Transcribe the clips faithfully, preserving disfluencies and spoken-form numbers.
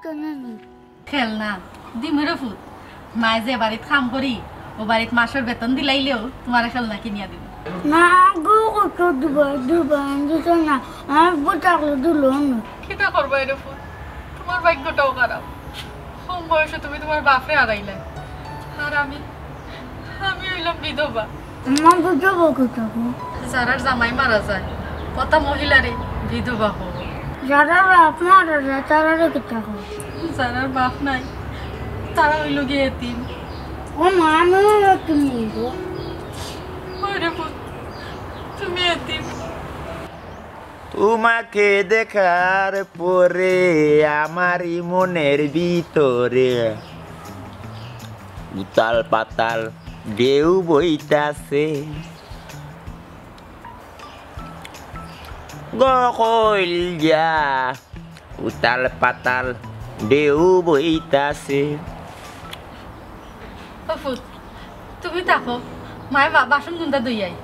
কেনে নি? খেলনা দিমু রে ফুত। মায় যে বাড়িত কাম করি, অউ বাড়িত মাসর বেতন দিলাইলেউ তুমারে খেলনা কিনিয়া দিমু। না গো, কত দিবা, দিবা, দিত না। আমার বউ থাকলে দিল না। কিতা করবায় রে ফুত, তুমার ভাগ্যটাও খারাপ। কম বয়সে তুমি তুমার বাপরে হারাইলায়, আর আমি, আমি অইলাম বিধবা। আমার বিধবা কিতা কও? যারার জামাই মারা যায়, অতা মহিলারে বিধবা কয়। যারার বাপ মারা যায়, তারারে কিতা কয়? যারার বাপ নাই, তারা অইলো গিয়া এতিম। ও মা, আমিও এতিম অইবো। ওরে পুত, তুমি এতিম। তোমাকে দেখার পরে আমারই মনের ভিতরে উতাল পাতাল ঢেউ বইতাছে। গো কইল যা, উতাল পাতাল ঢেউ বইতাছে। ও ফুত, তুমি থাকো, মায় বা-, বাসন গুন্দা ধুইয়াই।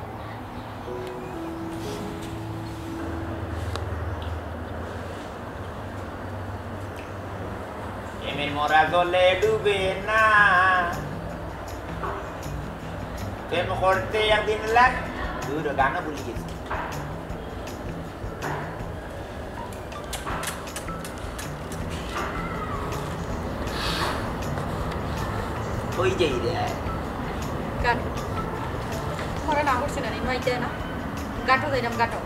প্রেমের মরা জলে ডুবে না। প্রেম করতে একদিন লাগ, দূর গানও ভুলি গেছি। ওই যাই রে। গাটো। মনে না করছি না, নিমাইতে না। গাটো যাইলাম, গাটো।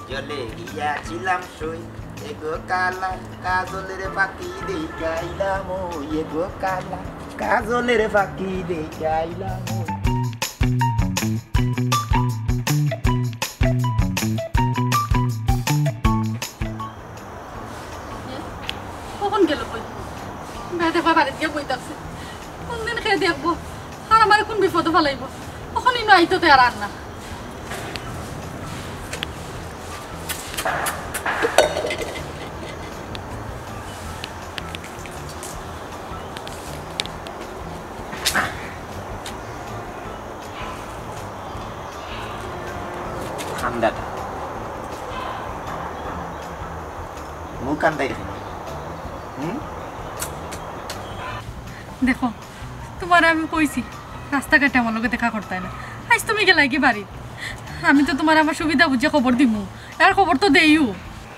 জলে গিয়াছিলাম সই, এগো কালা, কাজলের ফাঁকি দেখাইলাম ওই, এগো কালা, কাজলের ফাঁকি দেখাইলাম ওই। কখন গেল কই? বেটা দেখবা বাড়িত গিয়া বই থাকছে। কোন দিন কে দেখবো? আর আমারে কোন বিপদো ফালাইবো? কখন ইনো আইতো তে আর, আর না। কান্দাটা। মুখ কান্দাই রে। হুম? দেখো, তুমারে আমি কইছি, রাস্তাঘাটে আমার লগে দেখা করতায় না। আইজ তুমি গেলায় কি বাড়িত? আমি তো তুমারে আমার সুবিধা বুঝিয়া খবর দিমু, আর খবর তো দেইও।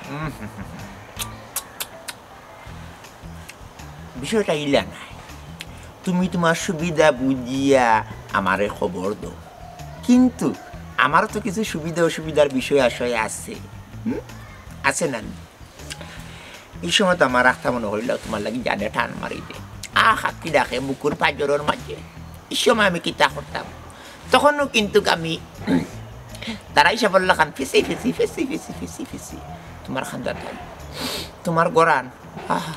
হুম, হুম, হুম, হুম। বিষয়টা ইলা নায়। তুমি তুমার সুবিধা বুঝিয়া আমারে খবর দেও, কিন্তু আমারও তো কিছু সুবিধা অসুবিধার বিষয় আশয় আছে। হুম? আছে না নি? ই সময় তো আমার রাখতা মনে করিল তুমার লাগি জানে টান মারি দে। আহ, হাকি ডাকে বুকুর পাঁজরর মাঝে। ই সময় আমি কিতা করতাম? তখনও কিন্তু আমি তারাই সে বললা খান ফিসি, ফিসি, ফিসি, ফিসি, ফিসি, ফিসি। তুমার খান্দা তাই, তুমার গরান, আহ,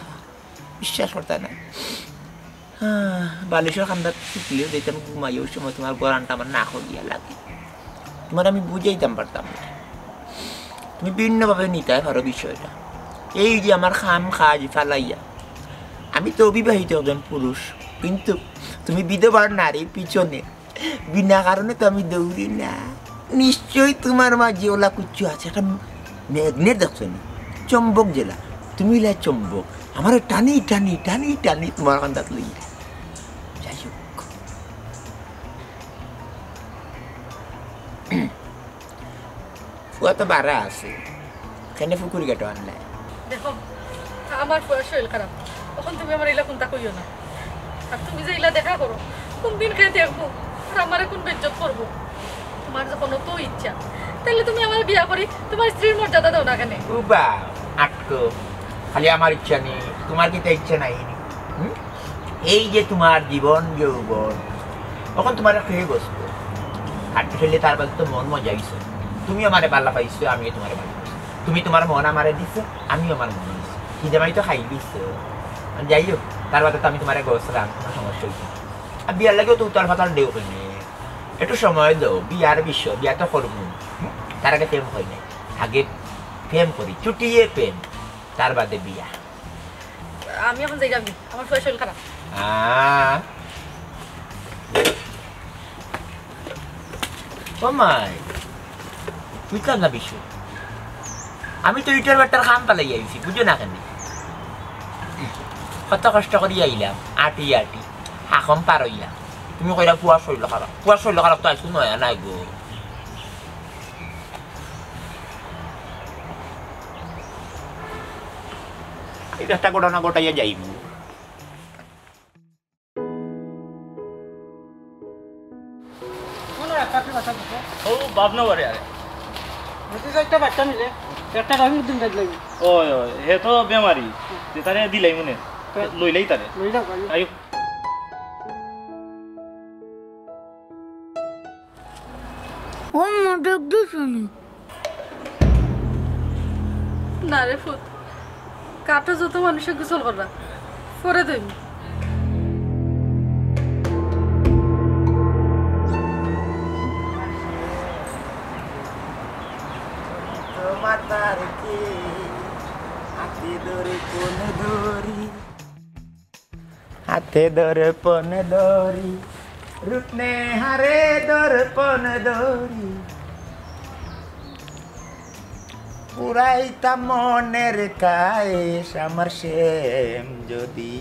বিশ্বাস করতায় না। আহ, বালিশর খান্দাত শুকলিও দিতাম, ঘুমাইও সময় তুমার গরানটা আমার নাকো গিয়া লাগে। তুমারে আমি বুঝাইতাম পারতাম না। তুমি ভিন্নভাবে নিতায় পারো বিষয়টা। এই যে আমার কাম কাজ ফালাইয়া, আমি তো অবিবাহিত একজন পুরুষ, কিন্তু তুমি বিধবার নারীর পিছনে বিনা কারণে তো আমি দৌড়ি না। নিশ্চয়ই তুমার মাঝে ওলা কুচ্ছু আছে, একটা magnet দেখছো নি, চুম্বক যেলা, তুমি ইলা চুম্বক, আমারে টানি টানি টানি টানি তুমার কান্দাত লইয়া। যাই হোক, ফুয়া তো বারা আছে, কেনে ফুকুরি গাটো আনলায়? দেখো, আমার ফুয়ার শরীর খারাপ, অখন তুমি আমারে ইলা কুন্তা কইও না। আর তুমি যে ইলা দেখা করো, কোন দিন কে দেখবো, আর আমারে কোন বেইজ্জত করবো? তুমার যখন অত ইচ্ছা, তাইলে তুমি আমারে বিয়া করি তুমার স্ত্রীর মর্যাদা দেও না কেনে? উবা, আটকো, খালি আমার ইচ্ছা নি, তুমার কিতা ইচ্ছা নাই নি? হুম? এই যে তুমার জীবন যৌবন, অখন তুমারে কে গছবো? হাঁটি ফেলে তার বাদে তো মন মজা অইছে। তুমি আমারে বালা পাইছো, আমিও তুমারে বালা পাইছি। তুমি তুমার মন আমারে দিছো, আমিও আমার মন দিছি। কি জামাই তো খাই দিছো। আর যাই হোক, তার বাদে তো আমি তুমারে গছরাম, কুনু সমস্যা অইছে না। আর বিয়ার লাগিও তো উতাল ফাতাল দেও কেনে। একটু সময় দেও, বিয়ার বিষয়, বিয়া তো করমু। হুম? তার আগে প্রেম হয় নাই। আগে প্রেম করি, চুটিয়ে প্রেম, তার বাদে বিয়া। আমি অখন যাইরাম, আমার ফুয়ার শরীর খারাপ। আহ। ও মাই, বুঝলাম না বিষয়। আমি তো ইটার বাট্টার কাম ফালাইয়া আইছি, বুঝো না কেনে? কত কষ্ট করি আইলাম, আটি আটি, হাকম পার অইলাম। তুমি কইরা পুয়ার শরীর খারাপ, পুয়ার শরীর খারাপ তো আইসু নয়া নাই গো। এই একটা ঘটনা ঘটাইয়া যাইব। মনে হয় একটা বাচ্চা দিছে। ও, বাপ না বারে আরে। বুঝছিস, একটা বাচ্চা নিলে, একটা রহিমউদ্দিন গাছ লাগবে। ওই, ওই, হে তো বেমারি। যে তারে দিলাই মনে। তো লইলাই তারে। লইলাও, ভাই। আয়ো। ও মা, ডাক দিছনি? না রে ফুত, কাঠো যত মানুষে গোসল করবা, পরে ধইমু। তোমার তার কি আতি দরে কোন দরি? হাতে দর্পণ ধরি, রূপ নেহারে দর্পণ ধরি, পুরাইতাম মনের কায়েস আমার শ্যাম যদি।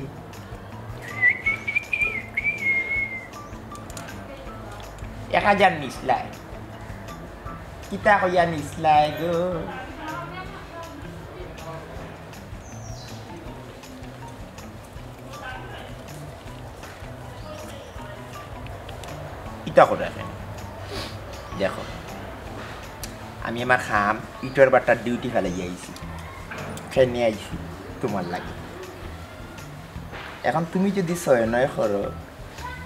এক হাজার নিছলায়, কিতা কইয়া নিছলায় গো? ইতা করে রাখেন। দেখো, আমি আমার কাম, ইটর বাটার ডিউটি ফালাইয়া আইছি। কেনে আইছি? তোমার লাগি। এখন তুমি যদি ছয় নয় করো,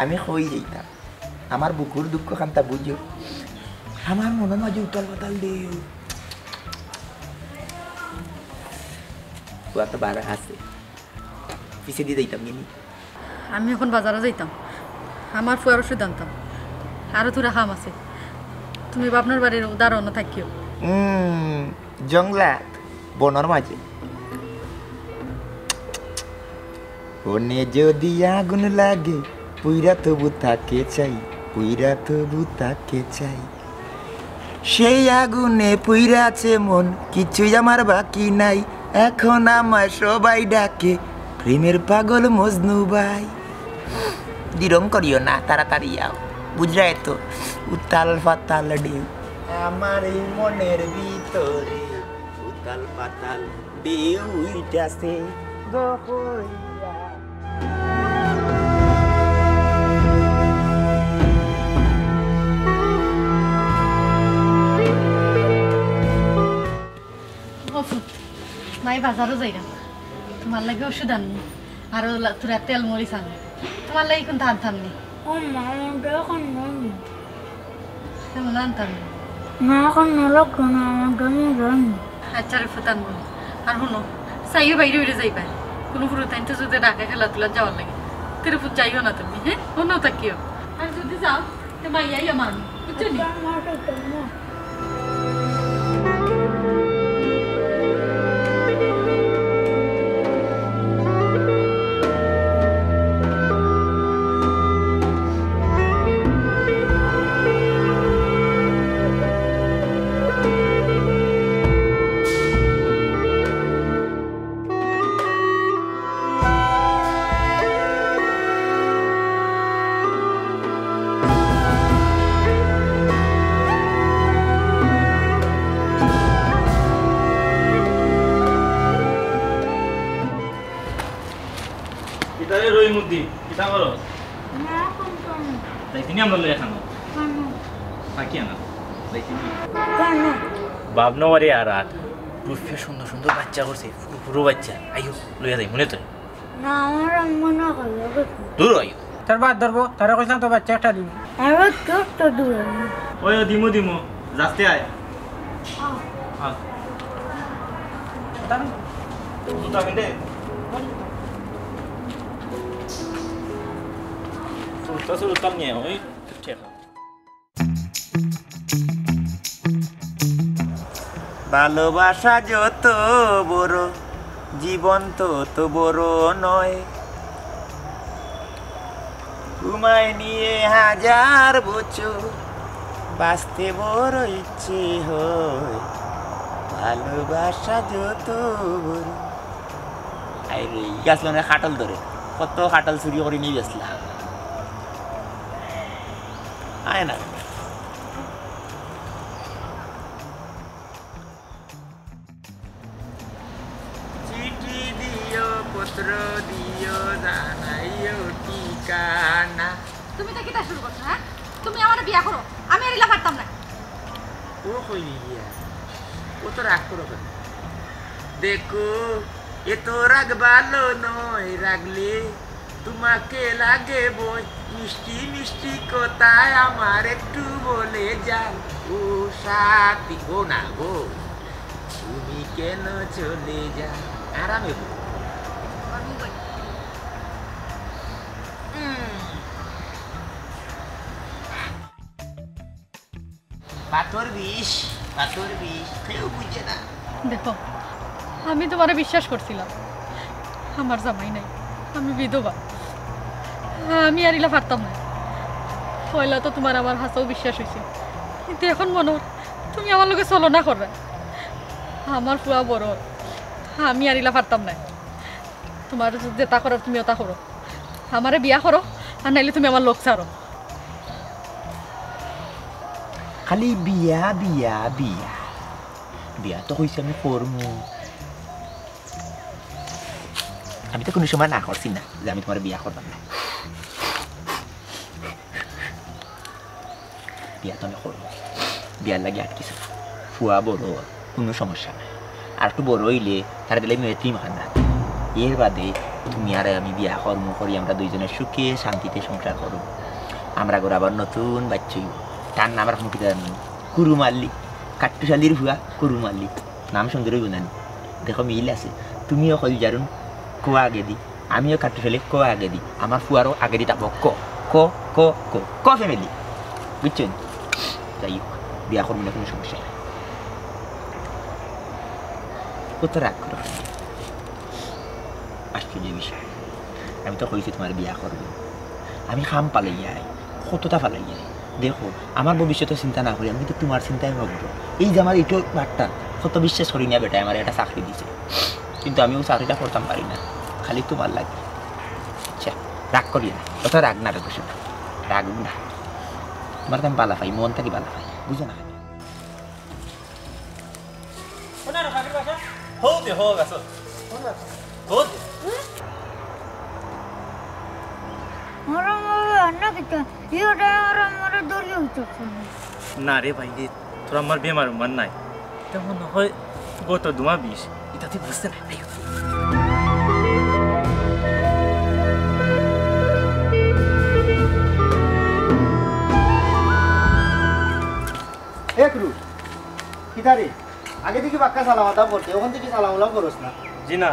আমি কই যাইতাম? আমার বুকুর দুঃখ খান্তা বুঝো। আমার মনর মাঝে উতাল পাতাল দেও। পুয়া তো বারা আছে। পিছে দি যাইতাম গিনি। আমি এখন বাজারো যাইতাম, আমার ফুয়ার ওষুধ আনতাম। আরো থুড়া কাম আছে। তুমি বাপনর বাড়ির উদাহরণ থাকিও। উম, জংলাত, বনর মাঝে। বনে যদি আগুন লাগে, পুইরা তবু তাকে চাই, পুইরা তবু তাকে চাই। সেই আগুনে পুইরাছে মন, কিছুই আমার বাকি নাই। এখন আমায় সবাই ডাকে প্রেমের পাগল মজনু ভাই। দিরং করিও না, তাড়াতাড়ি আও। বুঝরায় তো, উতাল ফাতাল ঢেউ। আমার এই মনের ভিতরে উতাল পাতাল ঢেউ উঠতাছে গো কইরা। ও ফুত, মাই বাজারো যাইরাম। তোমার লাগি ওষুধ আনমু। আরো লা-, থুড়া তেল মরিচ আনমু। তোমার লাগি কুন্তা আনতাম নি। ও মা, আমার দোকান নেই। কেমন আনতাম নি? না, এখন না লাগবো না, আমার দোকান নেই। আচ্ছা রে ফুত, আনমু। আর হুনো, চাইও বাইরে বাইরে যাইবা। কুনু ফুরুতাইন্তে যদি ডাকে খেলাধুলা যাওয়ার লাগি, তেরে ফুত যাইও না তুমি, হ্যাঁ? অনো থাকিও। আর যদি যাও, তে মাইয়াই আমার, বুঝছো নি? আচ্ছা, আমার তো জন্ম। কিতারে রহিমউদ্দিন, কিতা করস? না, কোন কাম? যাইতে নি আমরা লইয়া খানো। খানো। বাকি আনা। যাইতে নি? খানো। বাপ নবারে আর আর। রূপে সুন্দর সুন্দর বাচ্চা করছে, ফুরু ফুরু বাচ্চা। আইও, লইয়া যাই, মনে তো। না, আমার আম্মা না খাইয়া গেছে। দূর অইও। তার বাদ ধরবো, তারে কইছিলাম তো বাচ্চা একটা দিবি। আরো ছোট্ট দূর অইও। ওই, ও দিমু, দিমু। রাস্তে আয়। আ। আ। দাঁড়ান। জুতা পিন্দে। জুতা, জুতা নিয়ে, ওই ঠিক আছে। ভালোবাসা যত বড়, জীবন তত বড় নয়। তোমায় নিয়ে হাজার বছর বাঁচতে বড় ইচ্ছে হয়। ভালোবাসা যত বড়। আরে, ই গাছ লনে কাটল ধরে, কত কাটল চুরি করি নিয়া বেচলাম। আয় না। চিঠি দিও, পত্র দিও, জানাইও ঠিকানা। তুমি ইতা কিতা শুরু করছো, হ্যাঁ? তুমি আমারে বিয়া করো, আমি আর ইলা পারতাম না। ও কই গিয়া? ও তো রাগ করো কেন? দেখো, এ তো রাগ ভালো নয়, রাগলে তোমাকে লাগে বই। মিষ্টি মিষ্টি কথায় আমার একটু বলে যাও। ও সাথী, ও না গো, তুমি কেন চলে যাও? আরামে বল। পাথর বিষ, পাথর বিষ, কেউ বুঝে না। দেখো, আমি তোমারে বিশ্বাস করছিলাম, আমার জামাই নাই, আমি বিধবা, আমি আর ইলা পারতাম না। পয়লা তো তোমার আমার হাছাউ বিশ্বাস অইছে, কিন্তু এখন মনে হয় তুমি আমার লগে ছলনা কররায়। আমার ফুয়া বড়, আমি আর ইলা পারতাম না। তোমার যেতা করার তুমি ওতা করো, আমারে বিয়া করো, আর নাইলে তুমি আমার লগ ছাড়ো। খালি বিয়া, বিয়া, বিয়া। বিয়া তো কইছি আমি করমু। আমি তো কুনু সময় না করছি না যে আমি তোমার বিয়া করতাম না। বিয়া তো আমি করমু। বিয়ার লাগি আটকিছি। ফুয়া বড়, কুনু সমস্যা নাই। আর একটু বড় অইলে তারে দিলাইমু এতিমখানাত। এর বাদে তুমি আর আমি বিয়া করমু, করি আমরা দুইজনে সুখে শান্তিতে সংসার করমু। আমরার ঘরো আবার নতুন বাইচ্চা অইবো। তার নাম রাখমু কিতা জানো নি? কুরুম আলী। কাট্টুশ আলীর ফুয়া কুরুম আলী। নাম সুন্দর অইবো না নি? দেখো মিল আছে। তুমিও কইল জারুন ক আগেদি, আমিও কাট্টুশ আলী ক আগেদি, আমার ফুয়ারও আগেদি থাকবো ক, ক, ক, ক, ক family। বুঝছো নি? যাই হোক, বিয়া করমু না, কুনু সমস্যা নাই। কত রাগ করো। আশ্চর্য বিষয়, আমি তো কইছি তোমার বিয়া করমু। আমি কাম ফালাইয়াই, কততা ফালাইয়াই। দেখো, আমার ভবিষ্যতর চিন্তা না করি আমি কিন্তু তোমার চিন্তায় মগ্ন। এই যে আমার ইটো বাট্টা, কত বিশ্বাস করি না বেটায় আমারে একটা চাকরি দিছে, কিন্তু আমি অউ চাকরিটা করতাম পারি না, খালি তোমার লাগি। আচ্ছা, রাগ করিও না, অত রাগ না রে দোষ না, রাগ না। তোমার তো আমি বালা পাই, মন থাকি বালা পাই, বুঝো না? কোন আর ভাবির বাসা? হো দে, হো গাছ। কোন গাছ? হো দে। মরো, মরো, রান্না কিতা? ইও ড্রাইভার আমারে ধরিয়া উঠছে। না রে ভাই রে, তোর আমার বেমার উমার নাই। ইটা মনে হয় গত দুমা বিষ। ইটা তুই বুঝতে না। এ ক্রুশ, কিতা রে? আগে দেখি বাক্কা সালাম আদাব করতে, অখন দেখি সালাম উলাম করস না। জি না,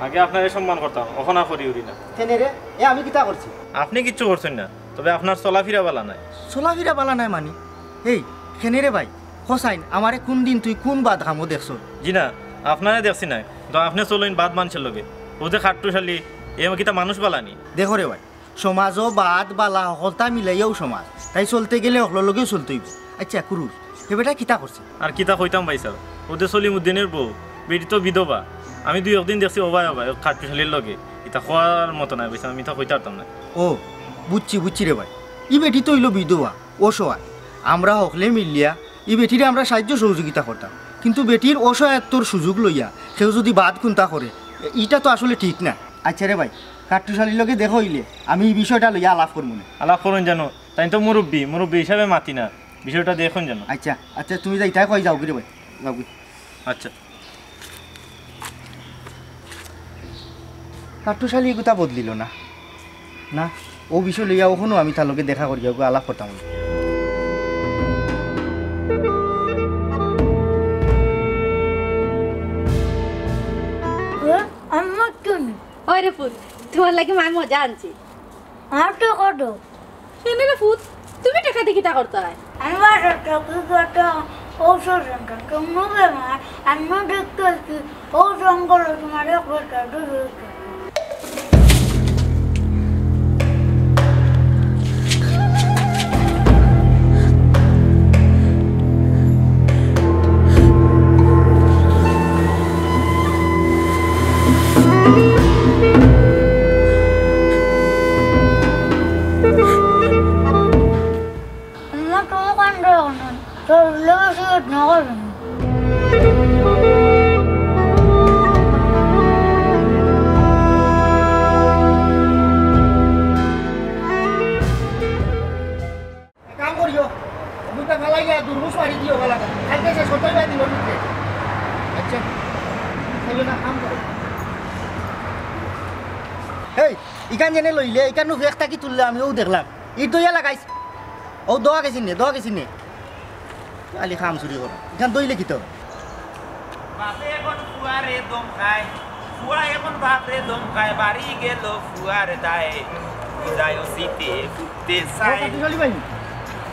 আগে আপনারে সম্মান করতাম, অখন আর করি উরি না। কেনে রে? এ আমি কিতা করছি? আপনে কিচ্ছু করছইন না, তবে আপনার চলাফিরা বালা নায়। চলাফিরা বালা নায় মানি? এই, কেনে রে ভাই? হোসাইন, আমারে কুন দিন তুই কুন বাদ কামো দেখছস? জি না, আপনারে দেখছি না, কিন্তু আপনে চলইন বাদ মানষর লগে। অউ যে কাট্টুশ আলী, এ কিতা মানুষ বালা নি? দেখো রে ভাই, সমাজো বাদ বালা হকলতা মিলাইয়াউ সমাজ, তাই চলতে গেলে হকলর লগেউ চলতে অইবো। আচ্ছা, কুরুশ, হে বেটায় কিতা করছে? আর কিতা কইতাম ভাইসাব, অউ যে সলিমউদ্দিনর বউ, বেটি তো বিধবা। আমি দুই একদিন দেখছি অবায় অবায়, অউ কাট্টুশ আলীর লগে। ইতা কওয়ার মতো নায় ভাইসাব, আমি ইতা কইতাম পারতাম না। ও, বুঝছি, বুঝছি রে ভাই। ই বেটি তো অইলো বিধবা, অসহায়। আমরা হকলে মিলিয়া ই বেটিরে আমরা সাহায্য সহযোগিতা করতাম, কিন্তু বেটির অসহায়ত্বর সুযোগ লইয়া কেউ যুদি বাদ কুন্তা করে, ইটা তো আসলে ঠিক না। আচ্ছা রে ভাই, কাট্টুশ আলীর লগে দেখা অইলে আমি ই বিষয়টা লইয়া আলাপ করমু নে। আলাপ করইন যেন, তাইন তো মুরব্বি, মুরব্বি হিসাবে মাতি না, বিষয়টা দেখইন যেন। আচ্ছা, আচ্ছা, তুমি যাইতায় কই যাওগি রে ভাই, যাওগি। আচ্ছা। কাট্টুশ আলী ইগুতা বদলিলো না। না, অউ বিষয় লইয়া অখনো আমি তার লগে দেখা করিয়া অগু আলাপ করতাম। এ, আম্মা তুমি? ওই রে পুত, তোমার লাগি মায় মজা আনছি। আর তো কত? কেনে রে পুত, তুমি টেকা দি কিতা করতায়? আমি বাজার থাকি কত ঔষধ আনতাম, তুমি বেমার, আমি দেখতে আইছি, ও জঙ্গলে তোমার এক বেটা দূর হইছে। হেই, ইখান যেনে লইলে, ইখান নু ফেক থাকি তুললে আমি অউ দেখলাম। ইট দইয়া লাগাইছ। অউ দোয়া গেছি নে, দোয়া গেছি নে। খালি কাম চুরি করো। ইখান দইলে কিতা? বাপে এখন ফুয়ারে দম খায়, ফুয়া এখন বাপরে দম খায়, বাড়ি গেল ফুয়ার দায়ে, বুঝায় সিতে ফুটতে ও চায়। কাটুশালী ভাই,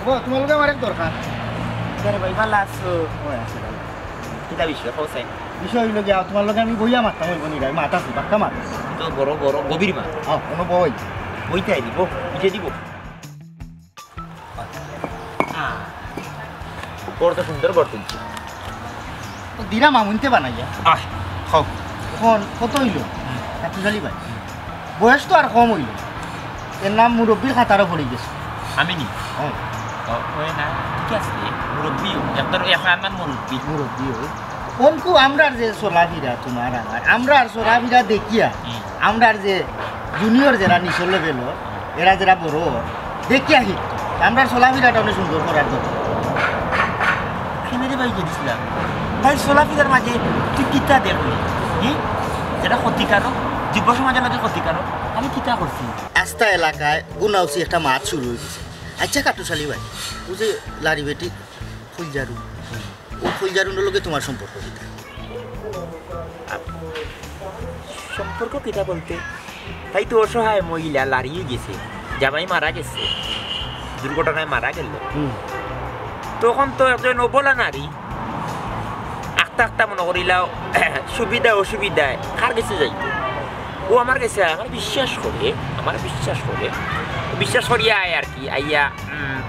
ও তোমার লগে আমার এক দরকার। আরে ভাই, ভালা আছো? ও আছে ভাই। কিতা বিষয়, কও চাই? বিষয় অইলো গিয়া, তোমার লগে আমি বইয়া মাততাম, অইবো নি ভাই? মাত আছে, বাক্কা মাত। তো বড় বড় গভীর মাত। আও, কোনো বই। বইতে আই দিব, বুঝে দিব। আহ, বড় তো সুন্দর ঘর তুলছি। ও দিরা মামুনতে বানাইয়া। আহ, খাও। এখন কত অইলো? কাটুশালী ভাই। বয়স তো আর কম অইলো। এর নাম মুরব্বির খাতারও পড়ি গেছে। আমি নি? হ্যাঁ। ও, ওই না, ঠিক আছে। মুরব্বি, একদম এখন আমার মুরব্বি। মুরব্বি ওই। অনকু আমরার যে চলাফিরা তোমার আমার, আমরার চলাফিরা দেখিয়া, হুম। আমরার যে জুনিয়র যেরা নিচর লেভেলর, এরা যেরা বড়, দেখিয়া শিখতো। আমরার চলাফিরাটা অনেক সুন্দর করার দরকার। ফ্যামিলি ভাই গেছিলাম। ভাই চলাফিরার মাঝে তুই কিতা দেখলি? হি? যেটা ক্ষতিকারক, যুব সমাজের মাঝে ক্ষতিকারক। আমি কিতা করছি? আস্তা এলাকায় গুনাউসি একটা মাত শুরু হয়ে গেছে। আচ্ছা কাটুশালী ভাই, ও যে লারি বেটি ফুলজারু, ও ফুলজারুর লগে তোমার সম্পর্ক কিতা? আপ-, সম্পর্ক কিতা বলতে? তাই তো অসহায় মহিলা, লারিয়ে গেছে, জামাই মারা গেছে, দুর্ঘটনায় মারা গেল। হুম। তখন তো একজন অবলা নারী আখতা আখতা মনে করিলাও সুবিধা অসুবিধায় কার গেছে যাইতো? ও আমার গেছে আয়, আমার বিশ্বাস করে, আমার বিশ্বাস করে, বিশ্বাস করিয়া আয় আর কি, আইয়া, উম,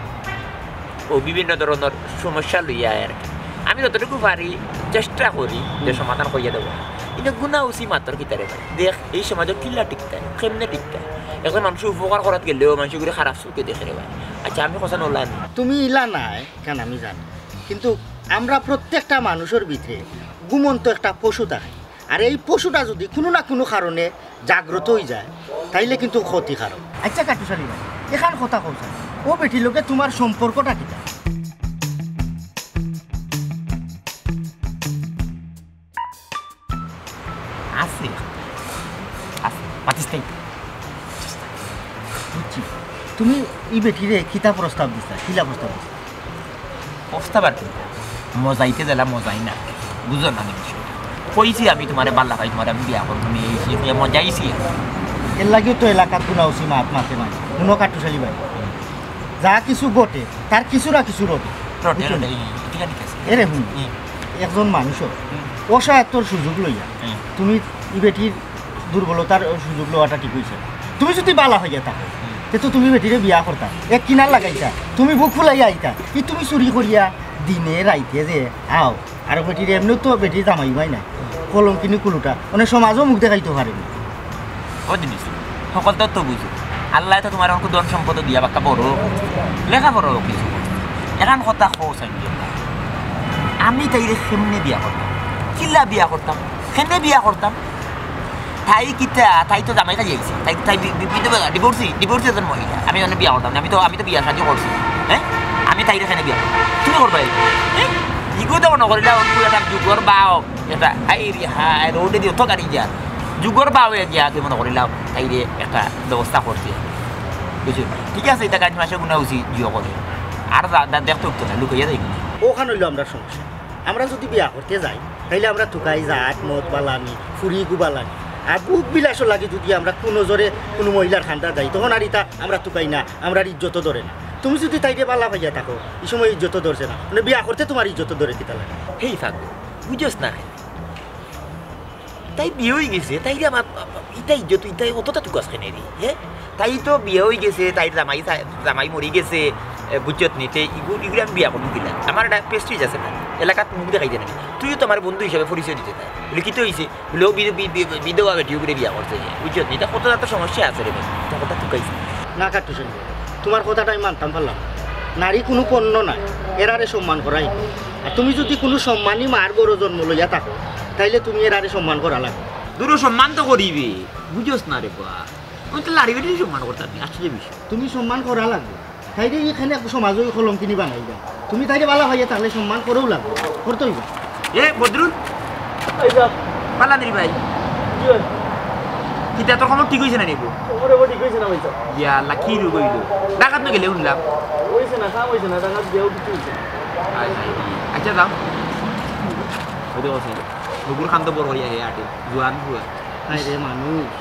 ও বিভিন্ন ধরনের সমস্যা লইয়া আয় আর কি। আমি যতটুকু পারি চেষ্টা করি যে সমাধান করিয়া দেবো। কিন্তু গুনা উচি মাতর কিতারে ভাই, দেখ এই সমাজে কিলা টিকতায়, কেমনে টিকতায়? একজন মানুষের উপকার করাত গেলেও মানুষ করে খারাপ চোখে দেখে রে ভাই। আচ্ছা, আমি কথা নলানি। তুমি ইলা নায়, কেন আমি জানি, কিন্তু আমরা প্রত্যেকটা মানুষের ভিতরে ঘুমন্ত একটা পশু থাকে। আর এই পশুটা যদি কোনো না কোনো কারণে জাগ্রত হয়ে যায়, তাইলে কিন্তু ক্ষতিকারক। আচ্ছা কাটুশালী ভাই, এখান কথা কও চাই, ও বেটির লগে তোমার সম্পর্কটা কিতা? আছে, আছে, পাতিস তাই। বুঝছি। তুমি এই বেটিরে কিতা প্রস্তাব দিছা, কিলা প্রস্তাব দিছা? প্রস্তাব আর কি, মজাইতে দিলা মজাই না, বুঝো না নি বিষয়টা? কইছি আমি তোমারে বালা পাই, তোমারে আমি বিয়া করবো, তুমি এই সেই মজাইছি। এর লাগিও তো এলাকাত গুনা উচি মাত মাতে নাই, কোনো কাটুশালী ভাই। যা কিছু ঘটে, তার কিছু না কিছু রটে। রটে, বুঝছো রটে, নি? এই, ঠিক আছে, ঠিক আছে। এরে হুন, হুম। একজন মানুষ হুম। অসহায়ত্বর সুযোগ লইয়া হুম। তুমি ই বেটির দুর্বলতার সুযোগ লওয়াটা ঠিক হইছে। তুমি যদি বালা হইয়া থাকো, হুম। তে তো তুমি বেটিরে বিয়া করতা, এক কিনার লাগাইতা, তুমি বুক ফুলাইয়া আইতা। ই তুমি চুরি করিয়া দিনে রাইতে যে আও, আর বেটির এমনিও তো বেটির জামাই ভাই নাই, কলঙ্কিনী কুলুটা, মানে সমাজও মুখ দেখাইতে পারে না। ও জিনিস, সকলটা তো বুঝো। আল্লায় তো তোমার অনেক ধন সম্পদ দিয়া বাক্কা বড়, লেখাপড়াও কিছু করছে। এখন কথা কও চাই, আমি তাইরে কেমনে বিয়া করতাম, কিলা বিয়া করতাম, কেমনে বিয়া করতাম? তাই কিতা, তাই তো জামাই খালি আইছে, তাই, তাই বি-, বি-, বিধবা, ডিভোর্সি, ডিভোর্সি একজন মহিলা। আমি অনে বিয়া করতাম না, আমি তো, আমি তো বিয়া শাদি করছি, হ্যাঁ? আমি তাইরে কেনে বিয়া করতাম? তুমি করবায়? হ্যাঁ? ইগো তো মনে করিলা, ওর পুরো একটা যুগর বাও, এটা, হাই রে হাই, রোডে দিয়ে অত গাড়ি যার। যুগর বাও এ গিয়া, তুই মনে করিলাও, তাইরে একটা ব্যবস্থা করছে। বুঝছো? ঠিক আছে, এটা গাছ মাসে গুনা উচিত, জিও করে। আর যা, দা-, দেখতে উঠতো না, লুকাইয়া যাই। ওখান হইলো আমরা সমস্যা। আমরা যদি বিয়া করতে যাই, তাইলে আমরা তুকাই জাত, মদ বালানি, ফুরি গু বালানি। আর ভোগ বিলাসর লাগি যদি আমরা কোনো জোরে কোনো মহিলার খান্দা যাই, তখন আর ইতা আমরা তুকাই না, আমরার ইজ্জত ধরে না। তুমি যদি তাইরে বালা পাইয়া থাকো, এই সময় ইজ্জত ধরছে না। মানে বিয়া করতে তোমার ইজ্জত ধরে কিতা লাগে? হেই ফাগু, বুঝছস না? তাই বিয়া হয়ে গেছে, তাইরে আমার ইতা ইজ্জত, ইতা অতটা তুকাস কেনে রে, হ্যাঁ? তাই তো বিয়া হয়ে গেছে, তাইর জামাই, জামাই মরি গেছে, এ, বুঝছত নি? তে ইগু-, ইগুরে আমি বিয়া করবো কিলা? আমার একটা প্রেস্টিজ আছে না, এলাকাত মুখ দেখাই দেয় না। তুইও তো আমার বন্ধু হিসাবে পরিচয় দিতে না। বলে, "কিতা হইছে?" বলে, "ও বি-, বি-, বি-, বিধবা বেটি ওগুরে বিয়া করছে যে।" বুঝছত নি? তা কত এত সমস্যা আছে রে ভাই, তা কথা তুকাইছে। না কাট্টু সেন, তোমার কথাটা আমি মানতাম পারলাম না। নারী কোনো পণ্য নাই, এরারে সম্মান করাই। আর তুমি যদি কোনো সম্মানী মার গরো জন্ম লইয়া থাকো, তাইলে তুমি এরারে সম্মান করা লাগে। দূরও সম্মান তো করিবে, বুঝোস না রে বা। আমি তো লাড়ি বেটির সম্মান করতাম না, আশ্চর্য বিষয়। তুমি সম্মান করা লাগবে। তাইলে এখানে সমাজও কলঙ্কিনী বানাইবা। তুমি তাইরে বালা ভাইয়া তাহলে সম্মান করেও লাগবে, করতেই হবে। এ বদরুল, এই যা। পালানির ভাই। জি ভাই। কিতা তোর খবর ঠিক অইছে না নিবো? খবর এবার ঠিক হয়েছে না ভাই সাহেব। ইয়া আল্লাহ, কি রোগ অইল? ডাকাত না গেলে শুনলাম। হয়েছে না, কাম হয়েছে না, ডাকাত দিয়েও কিছু হয়েছে না। আয় হায় রে। আচ্ছা যাও, ওই দেখো সে নগুর খান্দ বড় হইয়া হে আটে, জোয়ান বুয়া। হায় রে মানুষ।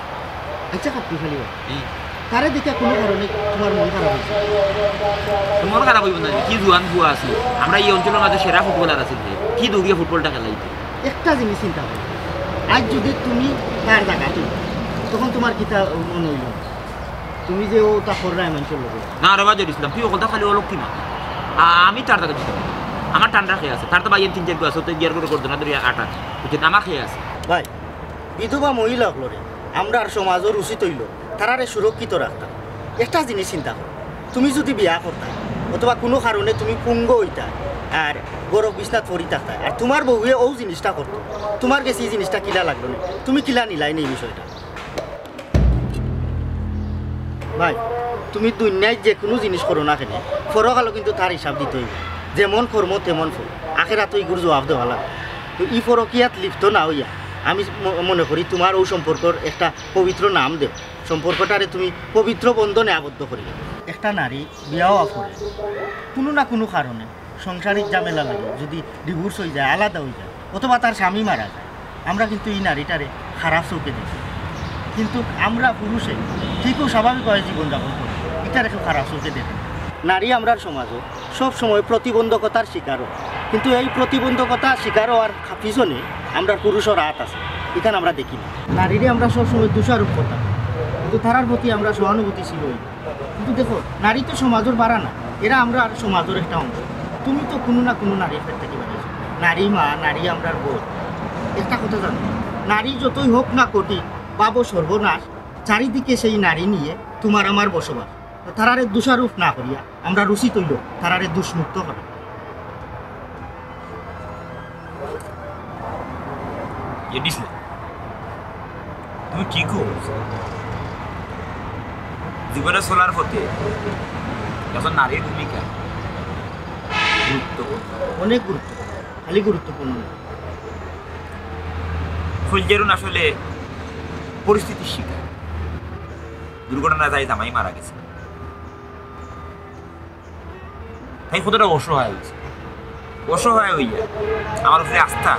আচ্ছা, কাপ্তি খালি ভাই, হ্যাঁ। তারে দেখে কোনো কারণে তোমার মন খারাপ হয়েছে? তো মন খারাপ হইব না, কি জোয়ান বুয়া আছে। আমরা এই অঞ্চলের মাঝে সেরা ফুটবলার আছে যে, কি দৌড়িয়ে ফুটবলটা খেলাইতে। একটা জিনিস চিন্তা করো, আজ যদি তুমি তার জায়গাতে, তখন তোমার কিতা মনে হইল? তুমি যে ও তা কররায় মানুষের লোকে। না রে বাজার ইসলাম, তুই ওখানটা খালি অলক্ষী না। আ- আমি তার জায়গা দিতাম। আমার ঠান্ডা খেয়ে আছে, তার তো বাইরে তিন চার আছে, তো গিয়ার করে করতো না, ধরি আটা। বুঝছেন, আমার খেয়ে আছে। ভাই, বিধবা মহিলা হকলরে আমরার সমাজর উচিত হইল তারারে সুরক্ষিত রাখতাম। একটা জিনিস চিন্তা করো, তুমি যদি বিয়া করতায় অথবা কোনো কারণে তুমি পুঙ্গ হইতায় আর গরব বিছনাত পড়ি থাকতায়, আর তোমার বউয়ে ও জিনিসটা করতো, তোমার গেছে এই জিনিসটা কিলা লাগলো না? তুমি কিলা নিলায় নি এই বিষয়টা? ভাই, তুমি দুনিয়ায় যে কোনো জিনিস করো না কেন, পরকালো কিন্তু তার হিসাব দিতে হইব। যেমন কর্ম তেমন ফল, আখেরাতো ইগুর জবাব দেওয়া লাগে। তো এই পরকিয়াত লিপ্ত না হইয়া আমি ম- মনে করি তোমার ও সম্পর্কর একটা পবিত্র নাম দেও, সম্পর্কটারে তুমি পবিত্র বন্ধনে আবদ্ধ করি। একটা নারী বিয়া হওয়া পরে কোনো না কোনো কারণে সাংসারিক ঝামেলা লাগে যদি ডিভোর্স হয়ে যায়, আলাদা হয়ে যায়, অথবা তার স্বামী মারা যায়, আমরা কিন্তু এই নারীটারে খারাপ চোখে দেখি। কিন্তু আমরা পুরুষে ঠিকও স্বাভাবিকভাবে জীবনযাপন করি, এটারে কেউ খারাপ চোখে দেখে না। নারী আমরার সমাজও সব সময় প্রতিবন্ধকতার শিকারও, কিন্তু এই প্রতিবন্ধকতা শিকার হওয়ার পিছনে আমরার পুরুষর হাত আছে, এখানে আমরা দেখি না। নারীরে আমরা সবসময় দোষারোপ করতাম, কিন্তু তারার প্রতি আমরা সহানুভূতিশীল হই। কিন্তু দেখো, নারী তো সমাজর বারা না, এরা আমরার সমাজর একটা অংশ। তুমি তো কোনো না কোনো নারীর পেট থাকি বানাইছো। নারী মা, নারী আমরার বউ। একটা কথা জানো, নারী যতই হোক না কঠিন, বাবো সর্বনাশ, চারিদিকে সেই নারী নিয়ে তোমার আমার বসবাস। তো তারারে দোষারোপ না করিয়া আমরা উচিত হইল তারারে দোষমুক্ত করা। এ ডিসলে, তুমি কি কও? জীবনে চলার পথে এখন নারীর ভূমিকা গুরুত্বপূর্ণ। অনেক গুরুত্বপূর্ণ, খালি গুরুত্বপূর্ণ না। ফজলুন আসলে পরিস্থিতির শিকার। দুর্ঘটনায় তাই জামাই মারা গেছে। তাই কতটা অসহায় হয়েছে, অসহায় হইয়া আমার উপরে আস্থা,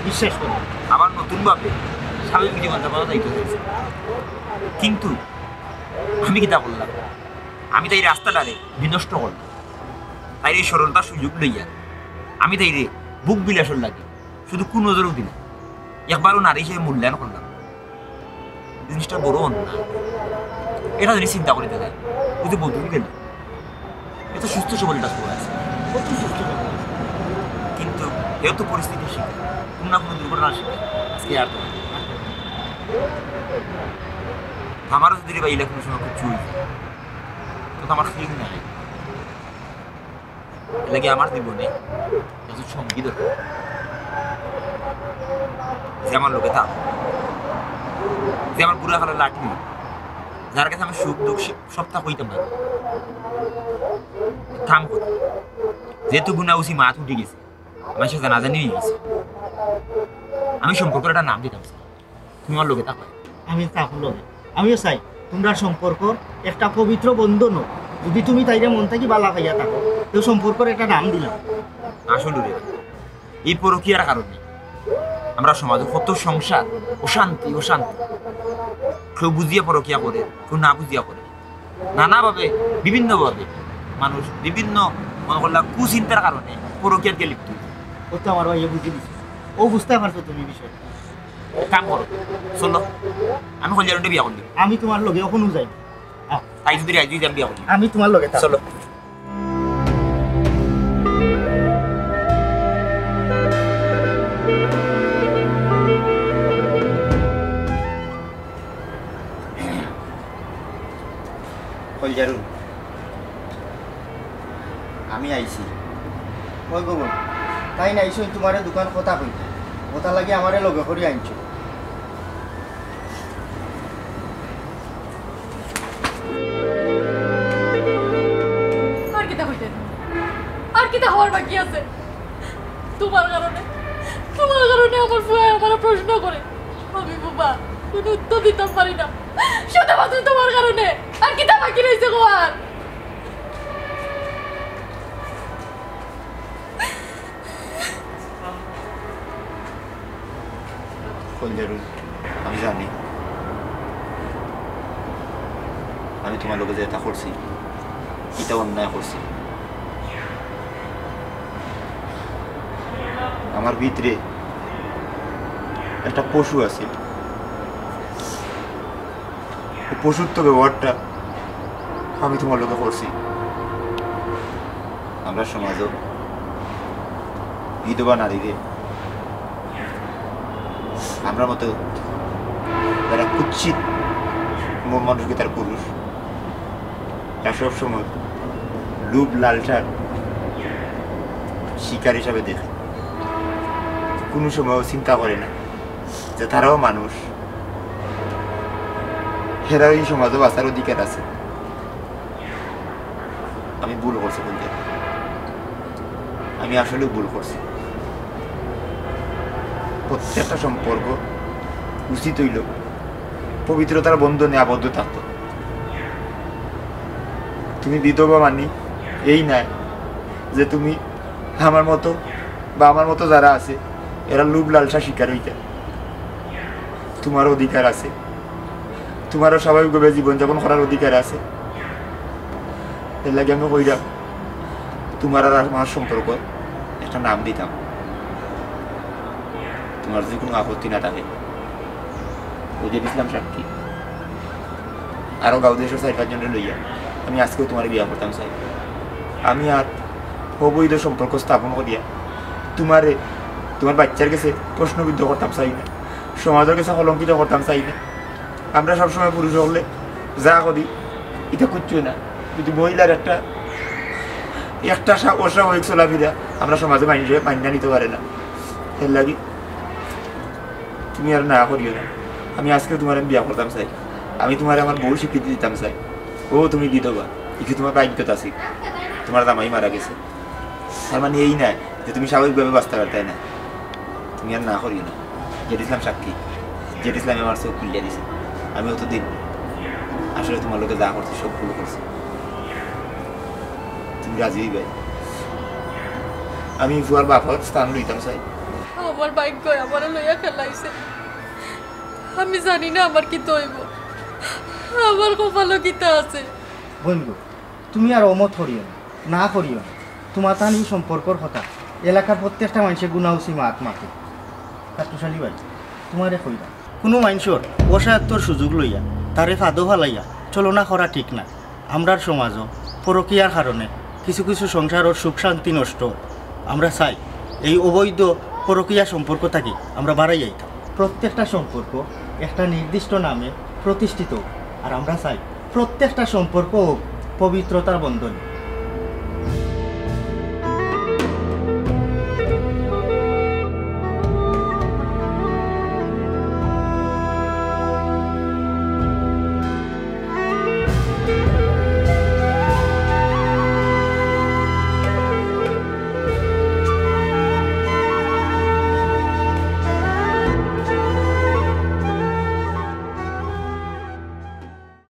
বিশ্বাস করে আবার নতুনভাবে স্বাভাবিক জীবনযাপন যাইতে হয়েছে। কিন্তু আমি কিতা করলাম? আমি তাই রাস্তাটারে বিনষ্ট করলাম। তাই এই সরলতার সুযোগ লইয়া আমি তাইরে ভোগ বিলাসর লাগি শুধু কুনজরও দিলাম, একবারও নারী হিসেবে মূল্যায়ন করলাম। জিনিসটা বড় অন্যায়। এটা যদি চিন্তা করি তাহলে, ওই যে বদরুল গেল, এত সুস্থ সবল একটা পুয়া আছে, কত সুস্থ সবল। কিন্তু যেহেতু পরিস্থিতির শিকার, কোনো না কোনো দুর্ঘটনার শিকার, আজকে আর তো আমারও যদি বা ইলা কোনো সময় কিছু হয়ে যায়, তো আমার ফিলিং নাই। এর লাগি আমার জীবনে একজন সঙ্গী দরকার, যে আমার লগে থাক, যে আমার বুড়া কালে লাঠি, যার কাছে আমি সুখ দুঃখ সে- সব তা কইতাম পারি। কাম করি, যেহেতু গুনা উসি মাত উঠে গেছে, আমার সে জানাজানি হয়ে গেছে, আমি সম্পর্কের একটা নাম দিতাম চাই। তুমি আমার লগে থাকো। আমি থাকো লগে, আমিও চাই তোমরা সম্পর্ক একটা পবিত্র বন্ধন হোক। যদি তুমি তাইরে মন থাকি বালা পাইয়া থাকো, তো সম্পর্কর একটা নাম দিলাম। আসলে রে, এই পরকীয়ার কারণে আমরা সমাজে কত সংসার অশান্তি, অশান্তি। কেউ বুঝিয়া পরকীয়া করে, কেউ না বুঝিয়া করে, নানাভাবে, বিভিন্নভাবে মানুষ বিভিন্ন, মনে করলা, কুচিন্তার কারণে পরকীয়াত গিয়া লিপ্ত হইছে। ও তো আমার ভাইয়ে বুঝি দিছে, ও বুঝতে পারছো তুমি বিষয়টা। কাম করো, চলো, আমি কল্যাণীরে বিয়া করলি। আমি তোমার লগে এখনো যাই। তাই যদি রাজি হইতে আমি বিয়া করলি। আমি তোমার লগে থাকবো। চলো। কলজারু, আমি আইছি। ওই গো বোন, তাই না আইসো তোমারে দোকান কথা কইতে, কথা লাগি আমারে লগে করি আনছো। আর কিতা কইতে? আর কিতা হওয়ার বাকি আছে? তোমার কারণে, তোমার কারণে আমার ফুয়ায় আমারে প্রশ্ন করে। আমি বুবা, কোনো উত্তর দিতাম পারি না। শুধুমাত্র তোমার কারণে। আর কিতা বাকি রইছে কওয়ার? কইল জারু, আমি জানি আমি তোমার লগে যেটা করছি, এটা অন্যায় করছি। আমার ভিতরে একটা পশু আছে, ওই পশুত্ব ব্যবহারটা আমি তোমার লগে করছি। আমরা সমাজও বিধবা নারীরে, আমরা মতো যারা কুৎসিত ম-, মানুষকে তার পুরুষ, তারা সব সময় লোভ লালসার শিকার হিসাবে দেখে। কোনো সময়ও চিন্তা করে না যে তারাও মানুষ, হেরাও এই সমাজে বাঁচার অধিকার আছে। আমি ভুল করছি বলতে, আমি আসলে ভুল করছি। প্রত্যেকটা সম্পর্ক উচিত হইল পবিত্রতার বন্ধনে আবদ্ধ থাকতো। তুমি বিধবা মানি এই নয় যে তুমি আমার মতো বা আমার মতো যারা আছে, এরা লোভ লালসা শিকার হইতে। তোমারও অধিকার আছে, তোমারও স্বাভাবিকভাবে জীবনযাপন করার অধিকার আছে। এর লাগি আমি কইরাম, তোমার আর আমার সম্পর্ক একটা নাম দিতাম, তোমার যদি কোনো আপত্তি না থাকে। ওই যে দিছিলাম সাক্ষী, আরো গাঁও দেশের চার পাঁচজনরে লইয়া আমি আজকেও তোমার বিয়া করতাম চাই। আমি আর অবৈধ সম্পর্ক স্থাপন করিয়া তোমারে তোমার বাচ্চার গেছে প্রশ্নবিদ্ধ করতাম চাই না, সমাজের গেছে কলঙ্কিত করতাম চাই না। আমরা সবসময় পুরুষ হলে যা করি, এটা কিচ্ছু না, কিন্তু মহিলার একটা একটা স্বা-, অস্বাভাবিক চলাফেরা আমরা সমাজে মানুষে মান্য নিতে পারে না। এর লাগি তুমি আর না করিও না। আমি আজকে তোমার আমি বিয়া করতাম চাই, আমি তোমার আমার বউ স্বীকৃতি দিতাম চাই। ও তুমি বিধবা, ইকি তোমার ভাগ্যত আছে, তোমার জামাই মারা গেছে। তার মানে এই না যে তুমি স্বাভাবিকভাবে বাঁচতে পারতায় না। তুমি আর না করিও না। জেড ইসলাম সাক্ষী, জেড ইসলামে আমার চোখ খুলিয়া দিছে। আমি অতদিন আসলে তোমার লগে যা করছি সব ভুল করছি। তুমি রাজি হইবে? আমি ফুয়ার বাপর স্থান লইতাম চাই। আমার ভাগ্য আমারে লইয়া খেলাইছে। আমি জানি না আমার কিতা অইব, আমার কপালো কিতা আছে। বইন গো, তুমি আর অমত করিও না, না করিও না। তোমার তান এই সম্পর্কর কথা এলাকার প্রত্যেকটা মানুষে গুনাউসি মাত মাতে। কাট্টুশালী ভাই, তোমারে কইরাম, কোনো মানষর অসহায়ত্বর সুযোগ লইয়া তারে ফাঁদো ফালাইয়া চলনা করা ঠিক না। আমরার সমাজও পরকীয়ার কারণে কিছু কিছু সংসারর সুখ শান্তি নষ্ট। আমরা চাই এই অবৈধ পরকীয়া সম্পর্ক থাকি আমরা বারাই আইতাম। প্রত্যেকটা সম্পর্ক একটা নির্দিষ্ট নামে প্রতিষ্ঠিত হোক। আর আমরা চাই প্রত্যেকটা সম্পর্ক হোক পবিত্রতার বন্ধনে।